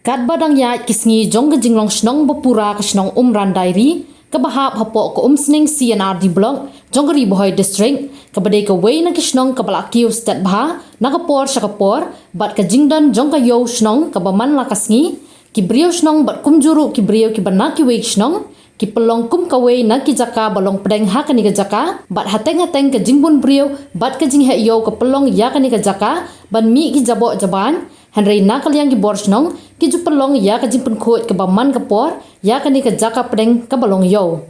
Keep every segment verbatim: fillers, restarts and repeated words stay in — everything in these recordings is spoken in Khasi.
Katba dang ïaid ki sngi jong ka jinglong shnong ba pura ka shnong Umran Diary, kaba hap hapoh ka Umsning C and R D Block, jong ka Ri Bhoi District, kaba dei kawei na ki shnong kaba la kiew stet bha, na ka por sha ka por, bad ka jingdon jong ka ïew shnong kaba man la ka sngi, ki briew shnong bad kumjuh ruh ki briew kiba na kiwei ki shnong, ki pynlong kum kawei na ki jaka ba long pdeng ha kane ka jaka, bad hateng hateng ka jingbun briew, bad ka jingheh ïew ka pynlong ïa kane ka jaka, ban mih ki jaboh jaban, hynrei na ka liang ki bor shnong, ki ju pynlong ïa ka jingpynkhuid kaba man ka por, ïa kane ka jaka pdeng kaba long ïew.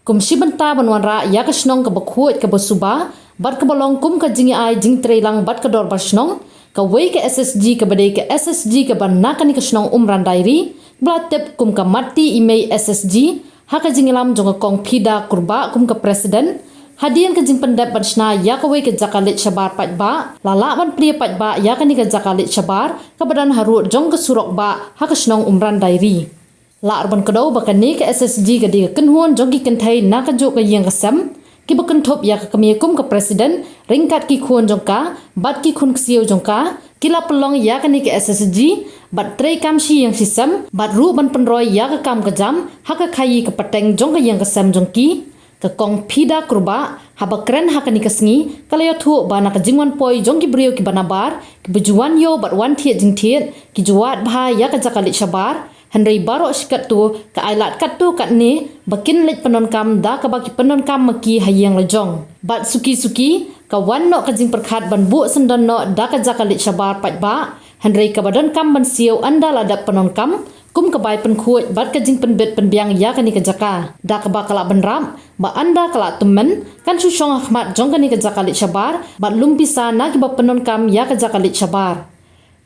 Kum shi bynta ban wanrah ïa ka shnong kaba khuid kaba suba, bad kaba long kum ka jingïai jingtreilang bad ka dorbar shnong, kawei ka S S G kaba dei ka S S G kaba na kane ka shnong Umran Diary, ba la tip kum ka Matti Imei S S G, ha ka jingïalam jong ka Kong Phida Kurbah kum ka President, hadien ka jingpyndep ban shna ïa kawei ka jaka leit shabar paidbah, la lah ban plie paidbah ïa kane ka jaka leit shabar, kaba don harud jong ka surok bah, ha ka shnong Umran Diary. Lah ruh ban kdew ba kane ka S S G ka dei ka kynhun jong ki kynthei na kajuh ka ïing ka sem, kiba kynthup ïa ka kmie kum ka President, ryngkat ki khun jong ka, bad ki khun ksiew jong ka, ki la pynlong ïa kane ka S S G, bad treikam shi ïing shi sem, bad ruh ban pynroi ïa ka kam ka jam, ha ka khaïi ka pateng jong ka ïing ka sem jong ki. Ka Kong Phida Kurbah, haba kren ha kane ka sngi, ka la ïathuh ba na ka jingwan poi jong ki briew kiba nabar, kiba ju wan ïew bad wan thied jingthied, ki ju wad bha ïa ka jaka leit shabar, hynrei baroh shi katto, ka ailad katto katne, ba kin leit pyndonkam da kaba ki pyndonkam ma ki ha ïing la jong. Bad suki suki, ka wan noh ka jingpyrkhat ban buh syndon noh da ka jaka leit shabar paidbah, hynrei kaba donkam ban siew ynda la dep pyndonkam, kum ka bai pynkhuid bad ka jingpynbit pynbiang ïa kane ka jaka. Da kaba ka la bynrap, ba ynda ka la tymmen, kan shu shong ha khmat jong kane ka jaka leit shabar, bad lum pisa na kiba pyndonkam ïa ka jaka leit shabar.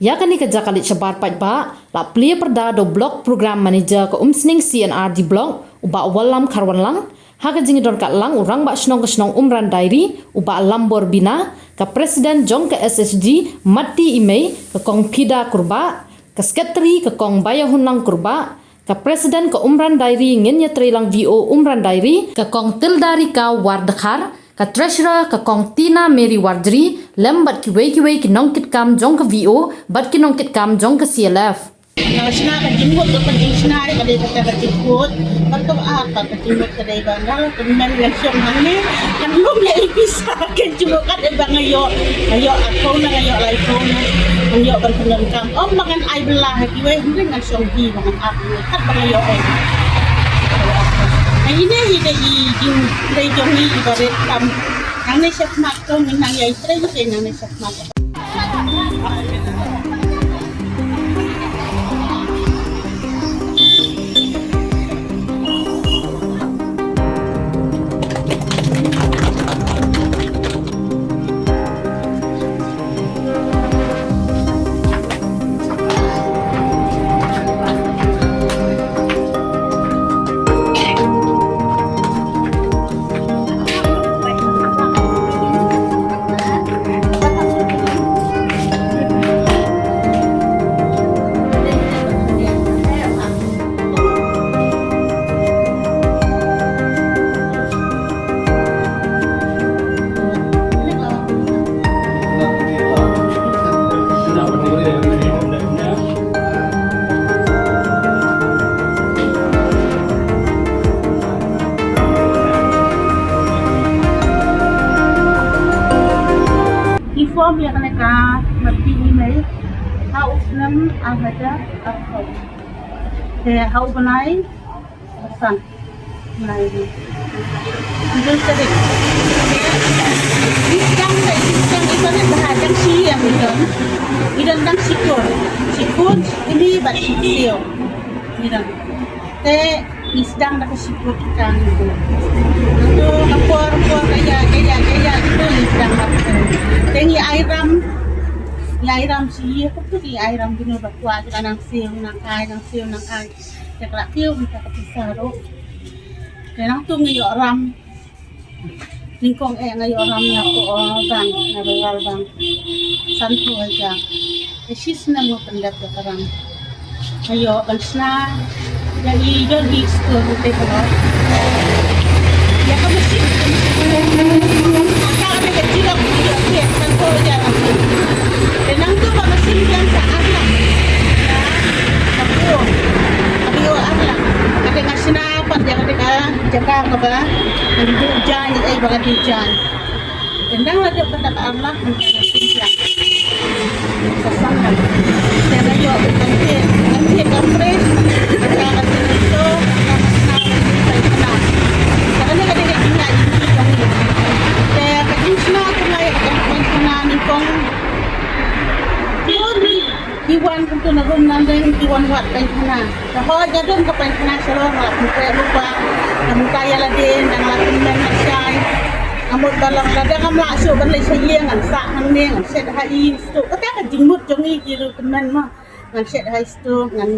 Ïa kane ka jaka leit shabar paidbah, la plie pyrda da u Block Program Manager ka Umsning C and R D Block, u Bah Wallam Kharwanlang, ha ka jingdon katlang u Rangbah Shnong ka shnong Umran Diary, u Bah Lambor Bina, ka President jong ka S S G, Matti Imei, ka Kong Phida Kurbah, ka Secretary ka Kong Baiahunlang Kurbah, ka President ka Umran Diary Ngin Ïatreilang V O Umran Diary, ka Kong Tilda Rika Wardkhar, ka Treasurer ka Kong Tina Mary Warjri, lem bad kiwei kiwei ki nongkitkam jong ka V O, bad ki nongkitkam jong ka C L F. Nga shna ka jingmut ka jingshna ka dei kata ka jingkut, bad ka ba ka jingmut ka dei ba nga la tymmen ngan shong hangne, ngan lum ïa i pisa ka jingmut ka dei ba nga ïoh, nga ïoh arphew na, nga ïoh laiphew na, ngan ïoh ban pyndonkam. Ym ba ngan ai bylla ha kiwei, hynrei ngan shong hi ba ngan ap kat ba nga ïoh eh. Nga ine hi dei i jingtrei jong i ba rit kam. Nangne shakhmat to, nang ïai trei te nangne shakhmat. Ki form ïa kane ka Matti Imei ha u snem ar hajar arphew. Te ha u bnai ba san. Bnai ba san. Ngi dang, ngi dang, ngi dang, ngi dang shi ïa ngi dang. Ngi dang dang shi khun. Shi khun, shi kmie bad shi ksiew. Ngi dang. Te ngi sdang da ka shi kut ka ngi tu. Tu ka por por ka ïa ka ïa ka ïa tu ngi sdang da ka. Te ngi ai ram. Ngi ai ram shi ïa ka tu ngi ai ram kino ba kwah ka nang siew nang ai nang siew nang ai. Te ka la kiew ka ka pisa ruh. Te nang tu ngi ïoh ram. Nyngkong eh nga ïoh ram na ko, oh, bang, na rural bang. Sanphew hajar. Te shi snem nga pyndep ïa ka ram. Nga ïoh ban shna ïa i dor ki skul te ko. Ïa ka machine. Ka ka ka jilak ïa ka sanphew hajar. Te nangtu ba machine biang sa ar lak. Ka Ka dei ar lak. Ka dei nga shna pat ïa ka dei ka jaka kaba ngan duh jaiñ, eh, ba ka dei jaiñ. Te nang la dep kata ka ar lak, ngan shim ïa ka. Sa sang lak. Te nga ïoh ka thied, ka thied ka fridge, ka ka thied ka to, ka ka shna, ka thied ka shna. Ka kane ka dei ka jingïaid lynti jong ngi. Te ka jingshna ka nga ïa ka paikhana nyngkong. Ki wan kumtu na rum nandeng, ki wan wad paikhana. Te hooid nga don ka paikhana shalor, nga la pyntrei lypa. Nga mynta ïa lade, nga la pynmen lashai. Nga mut ba long lada ngam lah shuh ban leit sha ïing, ngan sah hangne, ngan shet ha i stove. Kata ka jingmut jong ngi ki ruh tymmen mo. Ngan shet ha i stove, ngan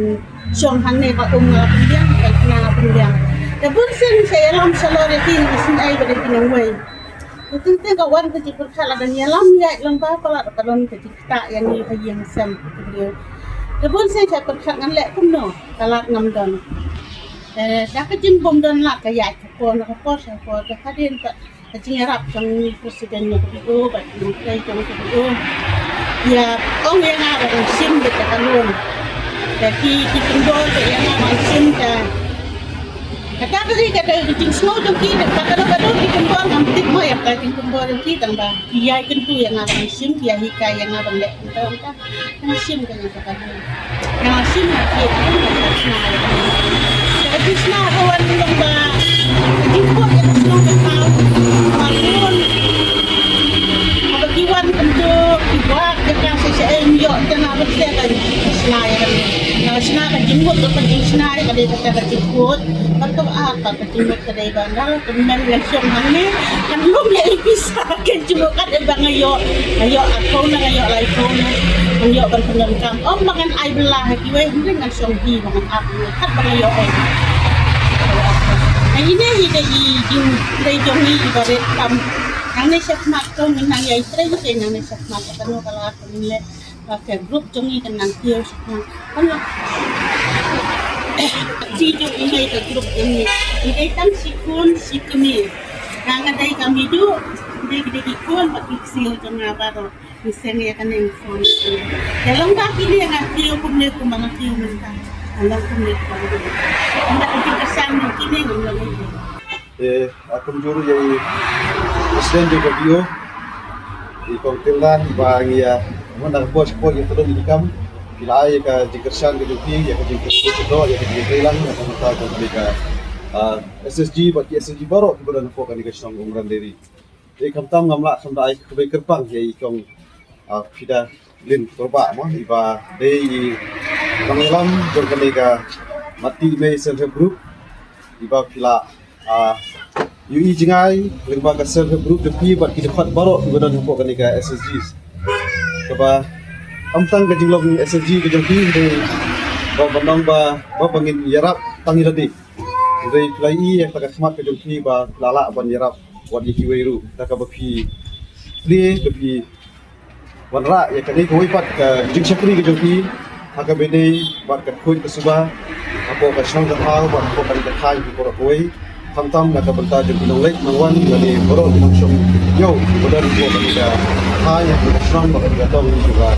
shong hangne ka um, nga la pynbiang, paikhana nga pynbiang. Te bun sien sa ïalam shalor ïa ki, ngi sngew ba dei ki nongwei. Te teng teng ka wan ka jingpyrkhat, lada ngi ïalam ïaid lang ba palat ka don ka jingktah ïa ngi ha ïing ha sem. Te bun sien sa pyrkhat ngan leh kumno, ka lad ngam don. Te da ka jingbym don lad ka ïaid ka por na ka por sha ka por, te hadien pat ka jingïarap jong i president jong ka B O bad i nongtrei jong ka B O. Ïa ong ïa nga ba ngan shim beit ka loan. Te ki, ki kyndor te ïa nga ba ngan shim te. Kata ka dei, kata ka jingsngew jong ki, te kata ka dei ki kyndor, ngam tip mo ïa ka jingkyndor jong ki, tang ba ki ïai kyntu ïa nga ba ngan shim, ki ïai hikai ïa nga ban leh kumta kumta. Nang shim ka, nang ka, nang shim ka, nang shim ka. Ka jingshna ka wan long ba ka jingkut ka shnong ka thaw. Ba ki wan, ba ki wan kumtu ki wad ka ka sha sha, eh, ïoh te na ba te ka shna ïa ka. Nang shna ka jingkut ka jingshna ïa ka dei ka, ka jingkut. Ba ka ba ka jingkut. Ka dei ba nga la tymmen la shong hangne, ngan lum ïa i pisa ka jingmut kat ïa ba nga ïoh, nga ïoh arphew ne, nga ïoh laiphew ne, ngan ïoh ban pyndonkam. Ym ba ngan ai bylla ha kiwei, hynrei ngan shong hi ba ngan ap ïa kat ba nga ïoh ei. Hangne hi dei i jingtrei jong ngi i ba rit kam. Nangne shakhmat to ngi nang ïai trei hi dei nangne shakhmat, kano ka lad ka ngi leh. Ba ka group jong ngi kan nang kiew shipang. Kan long. Shi jong ngi ka group jong ngi. Ngi dei tang shi khun shi kmie. Nga nga dei ka meidu, ngi dei ki dei ki khun bad ki ksiew jong nga baroh. Ngi seng ïa kane ngi form. Ïa long ba kine nga kiew kumne kumba nga kiew mynta. Nga long kumne kumba nga kiew. Nga dei ka jingkyrshan jong kine nga long. Te, ah, kumjuh ruh ïa i President jong ka B O, i Kong Tilda, ba ngi ïa, mon da ka por sha ka por ïa ka don ïa ki kam, phi la ai ïa ka jingkyrshan ka jong phi, ïa ka jingkyrshan ka jong phi, ïa ka jingkyrshan ka jong phi, ïa ka jingkyrshan ka jong phi, ah, S S G, bad ki S S G baroh kiba don hapoh kane ka shnong Umran Dairy. Te khamtam ngam lah, khamtam ai khublei kyrpang ïa i Kong, ah, Fida Lin Torbah mo, iba dei i nongïalam jong kane ka Matti Mei Self Help Group, iba phi la, ah, ïohi jngai lyngba ka Self Help Group jong phi bad ki dkhot baroh kiba don hapoh kane ka S S Gs. Kaba ym tang ka jinglong S S G ka jong phi, hynrei ba ban ong ba, ba, ba ngin ïarap tang ïa lade. Hynrei phi la ïohi ïa ka khmat ka jong phi ba phi la lah ban ïarap wat ïa kiwei ruh. Da kaba phi plie, ba phi wanrah ïa kane kawei pat ka jingshakri ka jong phi ha kaba ïadei bad ka khuid ka suba hapoh ka shnong ka thaw bad hapoh kane ka thaiñ baroh kawei, khamtam na ka bynta jong ki nongleit nongwan lane baroh ki nongshong ïew kiba don hapoh kane ka thaiñ, hapoh ka shnong bad kane ka dong jong ka,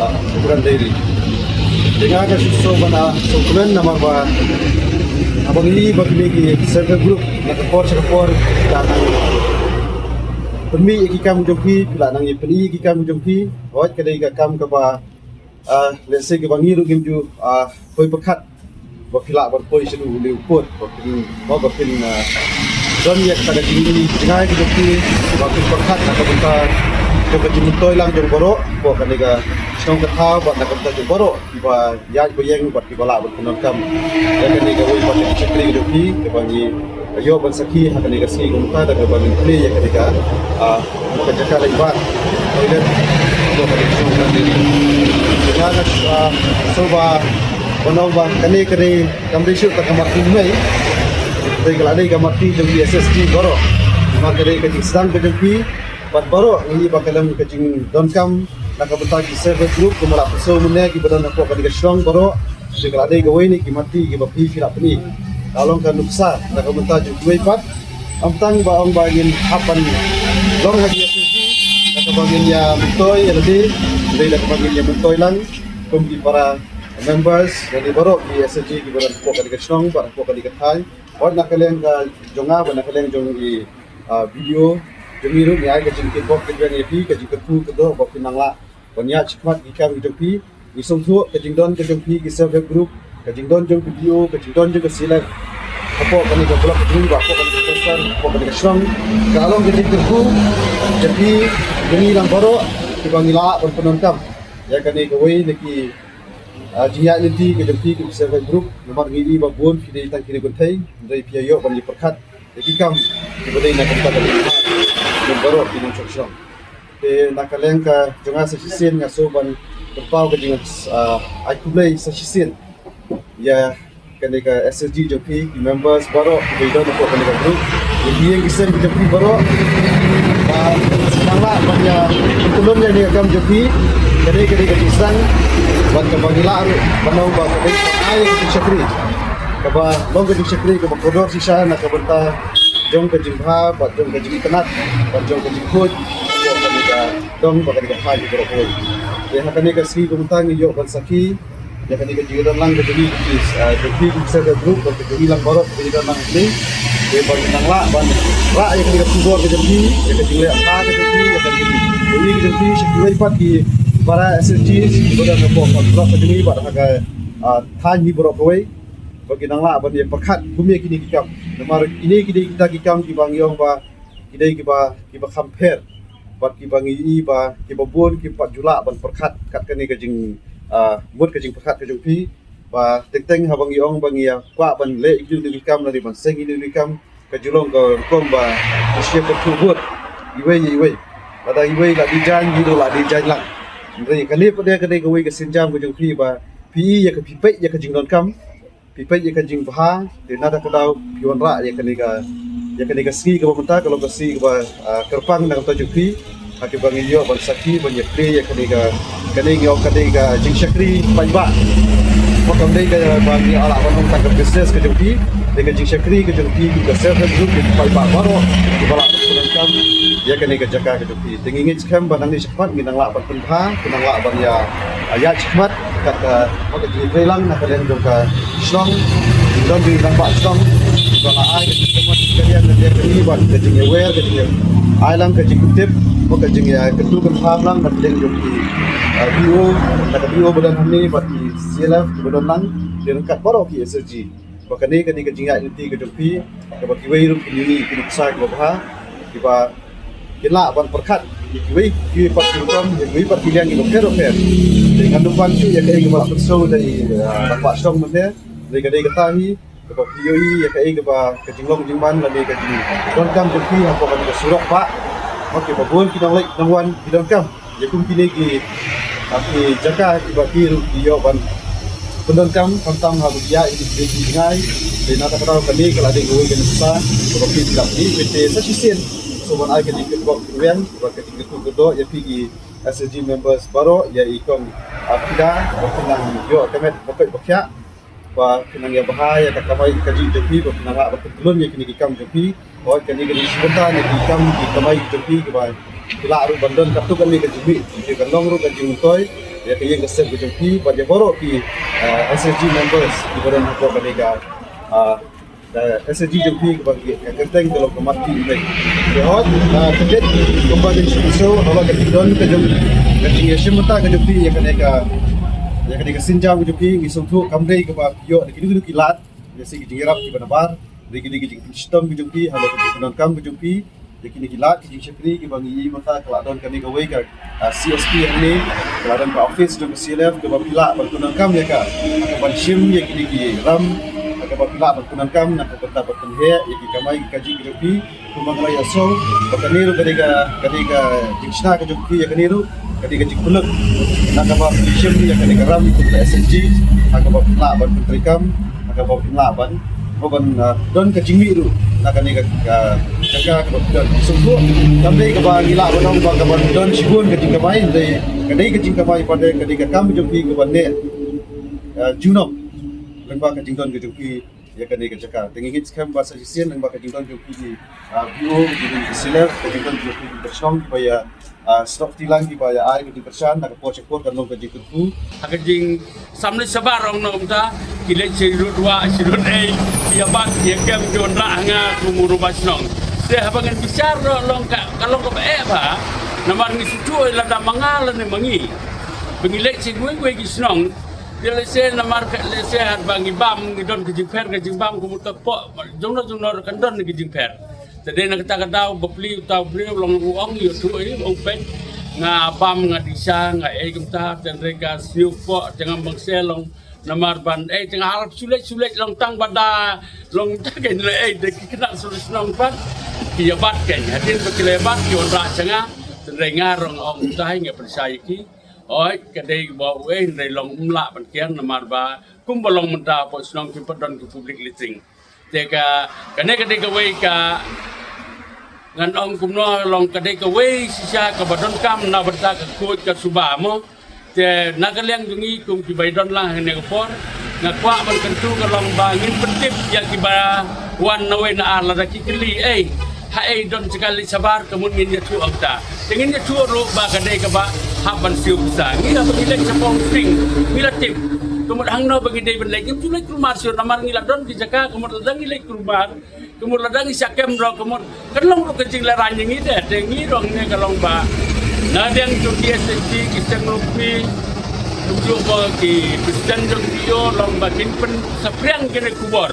ah, Umran Dairy. Te nga nga shu sngewbha ban sngewkmen namar ba haba ngi ïohi ba kine ki self help group na ka por sha ka por ki la nang pynmih ïa ki kam jong phi, ki la nang ïa pyni ïa ki kam jong phi. Hooid ka dei ka kam kaba, ah, lehse kaba ngi ruh ngim ju, ah, poi pyrkhat ba phi lah ban poi shaduh u lieh u pud ba phin, ba, ba phin, ah, don ïa kata ka jingïohi jngai ka jong phi ba phin pyrkhat na ka bynta jong ka jingmyntoi lang jong baroh hapoh kane ka shnong ka thaw bad na ka bynta jong baroh kiba ïaid ba ïeng bad kiba lah ban pyndonkam ïa kane kawei pat ka shakri ka jong phi kaba ngi ïoh ban sakhi ha kane ka sngi kumta da kaba ngin plie ïa kane ka, ah, ka jaka leit bat toilet. Nga nga, ah, sngewbha ban ong ba kane ka dei kam dei shuh ta ka Matti Mei, dei ka la dei ka Matti jong ki S S G baroh. Namar ka dei ka jingsdang ka jong phi bad baroh ngi ba ka long ka jingdonkam na ka bynta ki self help group kumba la pynshai mynne kiba don hapoh kane ka shnong baroh. Te ka la dei kawei na ki Matti kiba phi phi la pyni. Ka long ka nuksa na ka bynta jong kiwei pat. Ym tang ba ong ba ngin hap ban long ha ki S S G da kaba ngin ïa myntoi ïa lade, hynrei da kaba ngin ïa myntoi lang kum ki para members, ïa ki baroh ki S H G kiba don hapoh kane ka shnong bad hapoh kane ka thaiñ. Hooid, na ka liang ka jong nga bad na ka liang jong i, ah, B D O jong ngi ruh, ngi ai ka jingkyrpad kyrpang ïa phi, ka jingkyrkhu kyrdoh ba phin nang lah ban ïaid shakhmat ki kam ki jong phi. Ngi sngewthuh ka jingdon ka jong phi ki self help group, ka jingdon jong ka B D O, ka jingdon jong ka C L F hapoh kane ka block, ka jong ba hapoh kane ka shnong, hapoh kane ka shnong, ka long ka jingkyrkhu jong phi, jong ngi lang baroh kiba ngi lah ban pyndonkam ïa kane kawei na ki, ah, jingïaid lynti ka jong phi ki self help group. Namar ngi i ba bun phi dei tang kine kynthei, hynrei phi ïoh ban ïa pyrkhat ïa ki kam kiba dei na ka bynta ka jong ngi baroh ki nongshong shnong. Te na ka liang ka jong nga sa shisien nga sngewbha ban pynpaw ka jing, ah, ai khublei sa shisien ïa kane ka S H G jong phi, ki members baroh kiba don hapoh kane ka group, ïa ki ïing ki sem ki jong phi baroh ba nang lah ban ïa pynlong ïa kane ka kam jong phi. Kane ka dei ka jingsdang bad kaba ngi lah ruh ban ong ba ka dei ka ai ka jingshakri, kaba long ka jingshakri kaba kordor shisha na ka bynta jong ka jingbha bad jong ka jingitynnad bad jong ka jingkhuid jong kane ka dong bad kane ka thaiñ baroh kawei. Te ha kane ka sngi kumta ngi ïoh ban sakhi ïa kane ka jingdon lang ka jong ngi, ah, jong phi ki self help group bad ka jong ngi lang baroh ka jingdon lang hangne. Te ba ngin nang lah ban rah ïa kane ka khubor ka jong phi, ïa ka jingleh bha ka jong phi, ïa ka jingpynïaid ka jong phi sha kiwei pat ki para S H Gs kiba don hapoh ka block ka jong ngi bad ha ka, ah, thaiñ hi baroh kawei, ba ki nang lah ban ïa pyrkhat kum ïa kine ki kam. Namar kine ki dei kita ki kam kiba ngi ong ba ki dei kiba, kiba kham pher bad kiba ngi i ba kiba bun kim pat ju lah ban pyrkhat kat kane ka jing, ah, mut ka jingpyrkhat ka jong phi. Ba teng teng haba ngi ong ba ngi ïa kwah ban leh ïa kine ki kam lane ban seng ïa kine ki kam, ka ju long ka rukom ba ngi shu ïa kyntu vote iwei ïa iwei. Lada iwei la dei jaiñ, ngi ruh la dei jaiñ lang. Hynrei kane pat de ka dei kawei ka sienjam ka jong phi ba phi i ïa ka, phi peit ïa ka jingdonkam, phi peit ïa ka jingbha, te na kata ka daw phi wanrah ïa kane ka, ïa kane ka sngi kaba mynta ka long ka sngi kaba, ah, kyrpang na ka bynta jong phi. Ha kaba ngi ïoh ban sakhi ban ïa plie ïa kane ka, kane ngi ong ka dei ka jingshakri paidbah. Ba kam dei kaba ngi lah ban ong tang ka business ka jong phi, dei ka jingshakri ka jong phi, ka self help group, ka paidbah baroh kiba lah ban pyndonkam ïa kane ka jaka ka jong phi. Te ngi ngeit skhem ba nangne shakhmat ngin nang lah ban pynbha, ngin nang lah ban ïa, ah, ïaid shakhmat kat ka, ba ka jingïatreilang na ka liang jong ka shnong, don jingrangbah shnong ba la ai ka jingkhmat ka liang na ka liang ka jingïawer, ka jingïa ai lang ka jingtip, ba ka jingïakyntu kynpham lang na ka liang jong ki, ah, B O, na ka B O ba don hangne bad ki C L F ba don lang, ryngkat baroh ki S H G. Ba kane ka dei ka jingïaid lynti ka jong phi kaba kiwei ruh kin ïohi ki nuksa kiba bha, kiba kin lah ban pyrkhat ïa kiwei kiwei pat ki rukom, ïa kiwei pat ki liang kiba pher bapher. Te ngan ym pan shuh ïa kaei kaba la pynsngew da i, ah, rangbah shnong mynne. Te ka dei kata hi kaba phi ïohi ïa kaei kaba ka jinglong jingman lane ka jingdonkam jong phi hapoh kane ka surok bah. Ba kiba bun ki nongleit nongwan ki donkam ïa kum kine ki, ah, ki jaka kiba ki ruh ki ïoh ban pyndonkam, khamtam haba ki ïaid ïa ki jngai. Te na kata ka daw kane ka la dei kawei ka nuksa kaba phi dap ïa, te sa shisien sngewbha ban ai ka jingkyrkhu kyrdoh, ba ka jingkyrkhu kyrdoh ïa phi ki S H G members baroh, ïa i kong, ah, Pida, ba phi nang ïoh ka met ba koit ba khiah, ba phi nang ïa bha ïa ka kamai kajih jong phi, ba phi nang lah ban pynkyllon ïa kine ki kam jong phi. Hooid, kane ka dei shi bynta na ki kam ki kamai jong phi kiba phi lah ruh ban don katto katne ka jingmih, ka long ruh ka jingmyntoi ïa ka ïing ka sem ka jong phi bad ïa baroh ki, ah, S H G members kiba don hapoh kane ka, ah, ka S H G jong phi kaba ka kyrteng ka long ka Marti Inleng. Te hooid, ah, ka dei kumba ka jingsngew, haba ka jingdon ka jong, ka jingïashim bynta ka jong phi ïa kane ka, ïa kane ka sienjam ka jong phi, ngi sngewthuh kam dei kaba phi ïoh da kino kino ki lad, ïa shi ki jingïarap kiba nabar, da kine ki jingshitom ki jong phi, halor ka jingpyndonkam ka jong phi ïa kine ki lad ki jingshakri kiba ngi ïohi mynta ka la don kane kawei ka, ah, C S P hangne, ka la don ka office jong ka C L F kaba phi lah ban pyndonkam ïa ka, ha kaba shim ïa kine ki ram, ha kaba phi lah ban pyndonkam na ka bynta ban pynheh ïa ki kamai ki kajih ki jong phi. Kumba nga la ïohsngew ba kane ruh ka dei ka, ka dei ka jingshna ka jong phi ïa kane ruh, ka dei ka jingpynlut na kaba phi shim ïa kane ka ram kum ka S H G, ha kaba phi lah ban pyntreikam, ha kaba phi lah ban, ba ban, ah, don ka jingmih ruh na kane ka, ka jaka kaba phi don. Sngewthuh kam dei kaba ngi lah ban ong ba kaba don shibun ka jingkamai, hynrei ka dei ka jingkamai pat de, ka dei ka kam jong phi kaba neh, ah, junom lyngba ka jingdon ka jong phi. ïa kane ka jaka. Te ngi ngeit skhem ba sa shisien lyngba ka jingdon jong phi ki, ah, B O, ka jingdon ki C L F, ka jingdon jong phi ki paid shnong kiba ïa, ah, snoh kti lang kiba ïa ai ka jingkyrshan na ka por sha ka por kan long ka jingkyrkhu. Ha ka jingsam leit shabar ong na kumta, ki leit shi rud wah shi rud ei, ki ïa bat ki ïa kem ki wanrah ha nga kum u rangbah shnong. Te haba ngan bishar ruh long ka, ka long kaba eh bha, namar ngi shu ïohi lada ma nga lane ma ngi ba ngi leit sha kiwei kiwei ki shnong. Te lehse namar ka, lehse haba ngi bam ngi don ka jingpher ka jingbam ka mut ka pok jongno jongno kan don ka jingpher. Te dei na kata ka daw bapli uta u briew long u ong ïoh tu i ong peit nga bam nga disa nga ei kumta te hynrei ka sniew pok te ngam bang se long namar ban ei te nga harap shu leit shu leit long tang ba da long ta kein leh ei te ki khynnah shnong pat ki ïa bat kein hadien ba ki leh bat ki wanrah sha nga te hynrei nga rong ong kumta hi nga pynshai ïa ki. Oi, ka dei ba u ei hynrei long um lah ban kiar namar ba kumba long mynta hapoh shnong kim pat don ka public latrine. Te ka, kane ka dei kawei ka, ngan ong kumno long ka dei kawei shisha kaba donkam na bynta ka khuid ka suba mo. Te na ka liang jong ngi kum kiba ïadon lang ha kane ka por, nga kwah ban kyntu ka long ba ngin pyntip ïa kiba wan na wei na ar lada ki kylli ei, ha ei don jaka leit shabar ka mut ngin ïathuh ong ta. Te ngin ïathuh ruh ba ka dei kaba hap ban siew pisa. Ngi la ba ngi leit sha Pawngping ngi la tip ka mut hangno ba ngi dei ban leit, ngim ju leit kulmar shuh namar ngi la don ki jaka ka mut lada ngi leit kulmar ka mut lada ngi shah kem ruh ka mut kan long ruh ka jinglehrain ïa ngi te. Te ngi rong ne ka long ba na liang jong ki S H G ki seng lukpi kumjuh ba ki president jong ki ïoh long ba kin pynsaphriang kine khubor.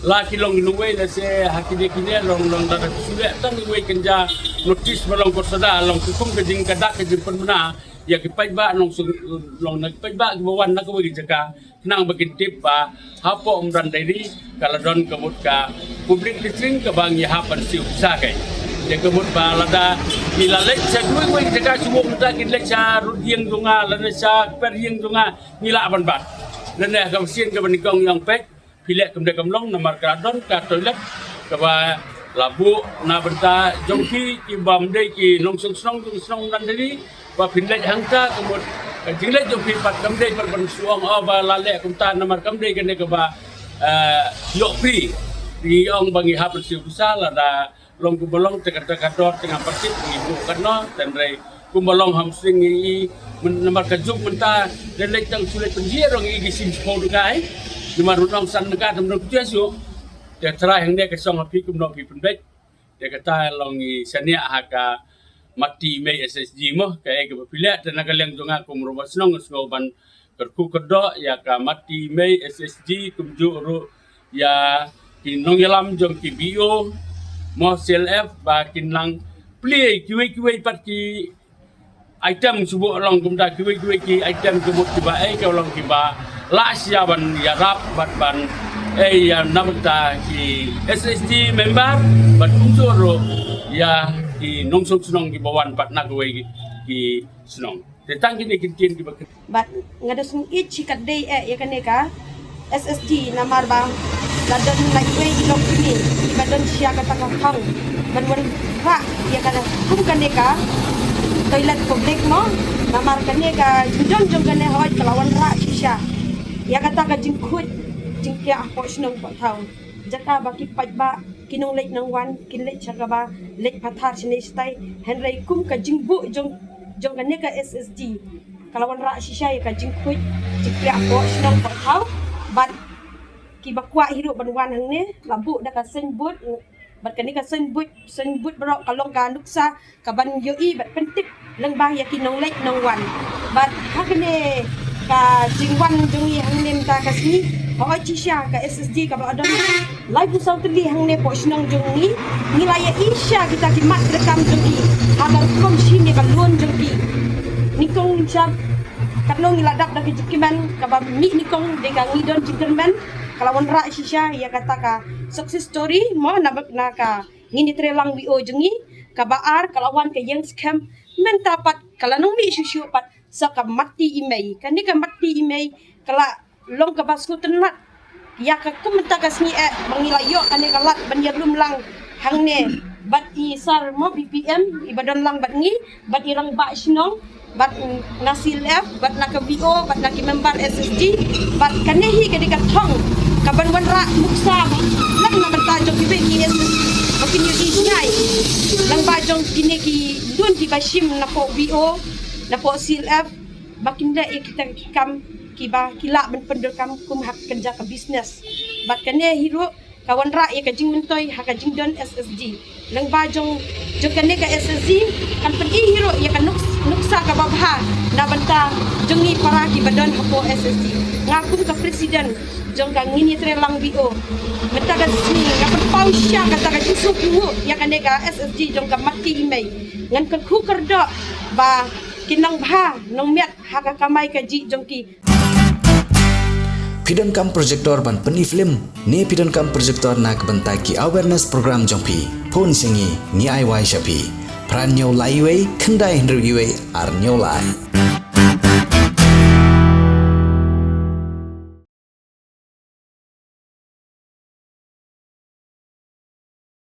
La ki long nongwei lehse ha kine kine long long da ka shu leh tang iwei kynja notice ba long kor sada long ki kum ka jing ka dak ka jingpynbna ïa ki paidbah long shu long na ki paidbah kiba wan na kawei ka jaka. Khnang ba kin tip ba hapoh Umran Dairy ka la don ka mut ka public latrine kaba ngi hap ban siew pisa kai. Te ka mut ba lada ngi la leit sha kiwei kiwei ki jaka shu mut mynta kin leit sha Rudïeng jong nga lane sha Perïeng jong nga ngi lah ban bat. Lane ha ka machine kaba nyngkong ïa ong peit phi leh kam dei kam long namar ka la don ka toilet kaba la buh na bynta jong phi kiba ym dei ki nongshong shnong jong shnong Umran Dairy. Ba phin leit hangta ka mut ka jingleit jong phi pat kam dei pat ban shu ong oh ba la leh kumta namar kam dei kane kaba, eh, ïoh phi. Ngi ong ba ngi hap ban siew pisa lada long kumba long te kata ka dor te ngam pat tip ngi buh katno te hynrei kumba long ha msing ngi i namar ka juk mynta te leit tang shu leit pynjhieh ruh ngi i ki sim sport kai. Namar ruh nongsan ka tam dong pynjhieh shu. Te trai hangne ka shong ha phi kumno phi pynbeit. Te kata long i shaniah ha ka Mati Mei S H G mo ka ei kaba phi leh te na ka liang jong nga kum rangbah shnong nga sngew ban kyrkhu kyrdoh ïa ka Mati Mei S H G kumjuh ruh ïa ki nongïalam jong ki B O mo C L F ba kin nang plie kiwei kiwei pat ki item shu buh long kumta kiwei kiwei ki item ki mut kiba ei ka long kiba lah sha ban ïarap bad ban ei ïa na bynta ki S H G member bad kumjuh ruh ïa ki nongshong shnong kiba wan pat na kawei ki shnong. Te tang kine ki ktien kiba kren. Bad nga da sngewthuh shi katdei eh ïa kane ka S S D namar ba la don la iwei i long kine iba don sha kata ka thong ban wanrah ïa kata kum kane ka toilet public mo. Namar kane ka jingdon jong kane hoi ka la wanrah shisha ïa kata ka jingkhuid jingkhiah hapoh shnong hapoh thaw. Jaka ba ki paidbah ki nongleit nongwan kin leit sha kaba leit pathar shane shatai hynrei kum ka jingbuh jong jong kane ka S S D ka la wanrah shisha ïa ka jingkhuid jingkhiah hapoh shnong hapoh thaw bad kiba kwah hi ruh ban wan hangne la buh da ka signboard bad kane ka signboard signboard baroh ka long ka nuksa kaban ïohi bad pyntip lyngba ïa ki nongleit nongwan. Bad ha kane ka jingwan jong ngi hangne mynta ka sngi hoi shisha ka S S D kaba la don laiphew saw tylli hangne hapoh shnong jong ngi. Ngi la ïohi shisha kita ki mat treikam jong ki ha ka rukom shim ïa ka loan jong ki. Nyngkong sha katno ngi la dap da ka jingkyrmen kaba mih nyngkong dei ka ngi don jingkyrmen ka la wanrah shisha ïa kata ka success story mo na bak na ka ngin ïatreilang V O jong ngi. Kaba ar ka la wan ka ïeng skhem mynta pat ka la nang mih shuh shuh pat sa ka Mati Imei. Kane ka Mati Imei ka la long kaba sngewtynnat ïa ka kum mynta ka sngi eh ba ngi la ïoh kane ka lad ban ïalum lang hangne bad i sar mo B P M iba don lang bad ngi bad i rangbah shnong bad na C L F bad na ka V O bad na ki member S S D bad kane hi ka dei ka thong Ka ban wanrah nuksa lang na bynta jong kiwei ki S S G ba kin ïohi jngai lang ba jong kine ki loan kiba shim napoh V O, napoh C L F, ba kin leh ïa kita ki kam kiba ki lah ban pyndonkam kum ha ka kynja ka business. Bad kane hi ruh ka wanrah ïa ka jingmyntoi ha ka jingdon S S G. Lyngba jong jong kane ka S S G kan pyni hi ruh ïa ka nuk- nuksa kaba bha na bynta jong ngi para kiba don hapoh S S G. Nga kum ka president jong ka Ngin Ïatreilang V O, mynta ka sngi nga pynpaw sha kata ka jingsngewthuh ïa kane ka S S G jong ka Mati Imei. Ngan kyrkhu kyrdoh ba kin nang bha nongmiat ha ka kamai kajih jong ki. Phi donkam projector ban pyni film ne phi donkam projector na ka bynta ki awareness program jong phi? Phone sha ngi, ngi ai wai sha phi. Phra hynñiew lai wei, khyndai hynriew wei, ar hynñiew lai.